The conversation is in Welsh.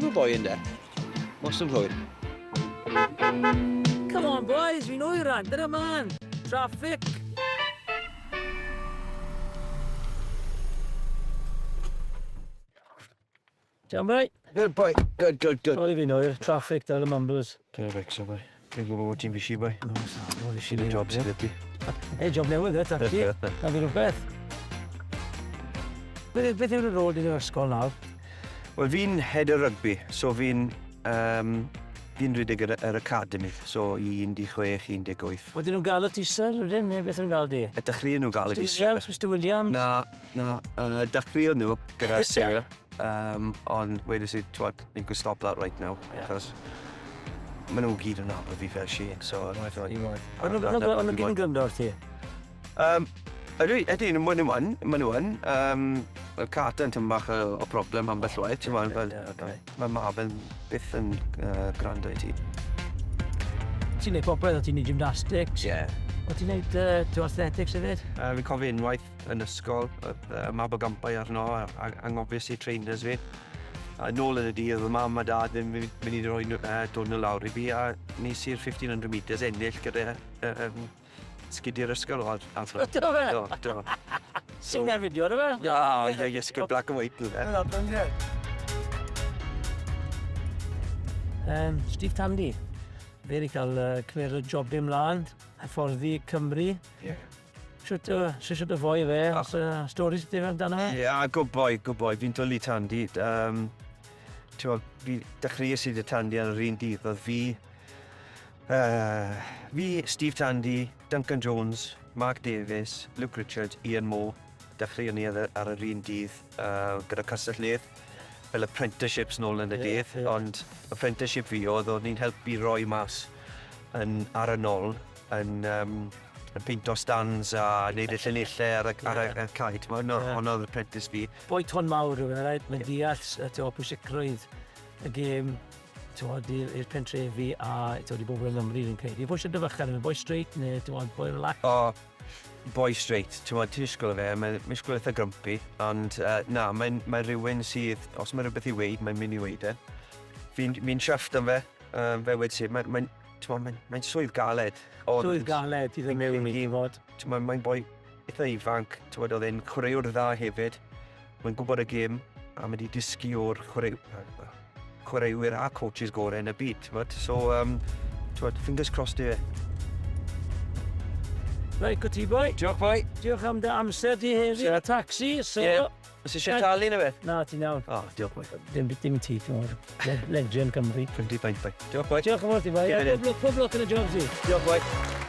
Pwy yw'r boi ynde? Mostyn hwyr. Come on boys, fi'n hwyr ran, dyna man! Traffic! Iawn boi? Good boy, good, good, good. Sorry fi'n hwyr, traffic dal y mumbles. Dyna becso boi. Fi'n gwybod bod ti'n busy boi. No, no, busy. Job sydd ti. Hey, job newydd e, taxi. Na fi rhywbeth. Beth, beth yw'r rôl i'r ysgol nawr? Wel, fi'n head o rygbi, so fi'n um, fi'n rhedeg yr, yr academy, so i 16, 18. Wedyn nhw'n gael y ti, sir, ydyn, neu beth nhw'n gael di? Y dechreuon nhw gael y ti. Williams, Mr Williams? Na, na, dechreuon nhw gyda Sarah, um, ond wedys i, twad, ni'n go stop that right now, yeah. achos maen nhw gyd yn nabod fi fel Shane, so... Ond nhw'n gyd yn gryndo ar ti? Um, ydw, ydyn, maen nhw yn, maen nhw yn. Um, Wel, Carter yn tymor bach o, o broblem ambell waith, ti'n meddwl, fel, okay. mae Marvin byth yn uh, gwrando i ti. Ti'n neud popeth, o ti'n neud gymnastics? Ie. Yeah. O ti'n neud uh, athletics hefyd? Uh, fi'n cofio unwaith yn ysgol, oedd uh, mab o gampau arno, a, a anghofio i trainers fi. A nôl yn y dydd, oedd mam a dad yn mynd i roi uh, dod nhw lawr i fi, a nes i'r 1500 metres ennill gyda um, sgidiau'r ysgol o adre. Do fe? Do, do. Sy'n so, fideo, do fe? O, ie, ie, sgwyd black and white, do fe. Um, Steve Tandy, fe wedi cael uh, cymryd y job ymlaen, hyfforddi Cymru. Yeah. Shwt, uh, shwt y foi fe, os uh, stories ti fe amdano fe? Ie, yeah, good boy, good boy. Fi'n dwlu Tandy. Um, fi dechreuais i dy Tandy ar yr un dydd, oedd fi, uh, fi, Steve Tandy, Duncan Jones, Mark Davies, Luke Richards, Ian Moore, dechreuon ni ar, ar yr un dydd uh, gyda Castell Nedd fel apprenticeships nôl yn y dydd, yeah, yeah. ond apprenticeship fi oedd o'n ni'n helpu roi mas yn, ar y nôl yn, um, yn peinto stands a neud y llinellau ar y, ar y, ar y cae. Hwnnw yeah. oedd apprentice fi. Boi ton mawr yw e, right? Mae'n deall o, pwysigrwydd y gêm i'r pentrefi a i bobl yng Nghymru fi'n credu. Boi sy'n dyfychan, boi straight neu boi relax? O, boi straight. Ti'n ti'n disgwyl fe, mae'n disgwyl eitha grumpy, ond uh, na, mae'n mae rhywun sydd, os mae rhywbeth i weid, mae'n mynd i weid e. Fi'n fi chuffed am fe, um, fe wedi sydd, mae'n mae, mae, mae swydd galed. Ond, swydd galed i ddim mewn i fod. Mae'n mae boi eitha ifanc, ti'n oedd e'n chwaraewr dda hefyd, mae'n gwybod y gêm, a mae wedi dysgu o'r chwaraewyr a coaches gorau yn y byd. T'mod? So, um, t'mod, fingers crossed i fe. Right, good ti boi. Diolch boi. Diolch am dy amser di heddi. Yeah. Taxi, so... Yeah. Oes eisiau talu neu beth? Na, ti'n iawn. O, oh, diolch boi. Dim, dim ti, ti'n gwybod. Legend Cymru. 20 pint boi. Diolch boi. Diolch yn fawr ti boi. Pob lwc yn y job ti. Diolch boi.